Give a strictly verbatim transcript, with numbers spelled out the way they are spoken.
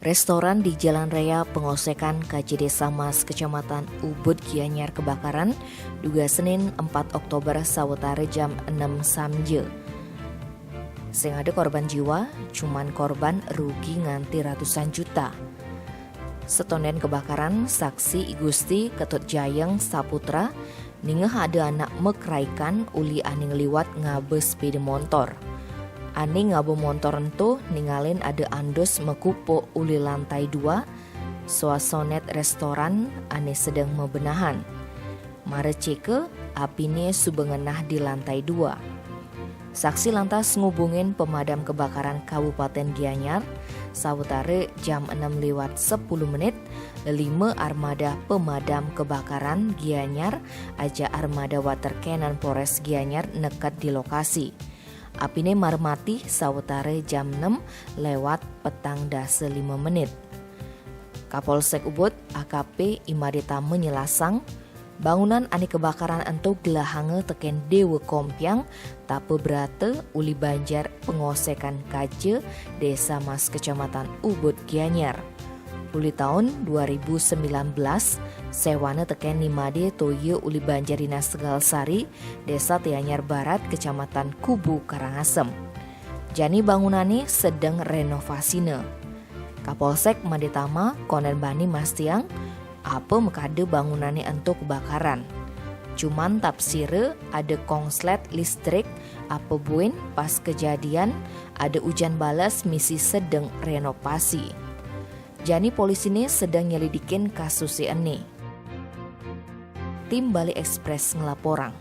Restoran di Jalan Raya Pengosekan, K C Desa Mas, Kecamatan Ubud, Gianyar kebakaran, duga Senin empat Oktober sawetara jam enam samje. Sing ada korban jiwa, cuman korban rugi nganti ratusan juta. Setonden kebakaran, saksi I Gusti Ketut Jayeng Saputra ningeh ada anak mekraikan uli ane ngliwat ngaba sepeda montor. Ane ngaba montor ento ningalin ada andus mekupuk uli lantai dua, soasonet restoran ane sedeng mebenahan. Mara ceke, apine suba ngenah di lantai dua. Saksi lantas ngubungin pemadam kebakaran Kabupaten Gianyar, sawetara jam enam liwat sepuluh menit, lelima armada pemadam kebakaran Gianyar, aja armada water cannon Polres Gianyar neked di lokasi. Apine mara mati sawetara jam enam lewat petang dasa lima menit. Kapolsek Ubud, A K P Imade Tama nyelasang, bangunan ane kebakaran ento gelahanga teken Dewa Kompiang, Tapa Brata, uli banjar Pengosekan Kaja, Desa Mas, Kecamatan Ubud, Gianyar. Uli taun dua ribu sembilan belas, sewana teken Imade toya uli banjar Dinas Tegal Sari, Desa Tianyar Barat, Kecamatan Kubu Karangasem. Jani bangunane sedeng renovasine. Kapolsek Madetama konden bani mastiang, apa makada bangunane ento kebakaran. Cuman tapsira ada kongslet listrik apa buin pas kejadian ada ujan balas misi sedeng renovasi. Jani polisine sedeng nyelidikin kasuse ene. Tim Bali Express ngelaporang.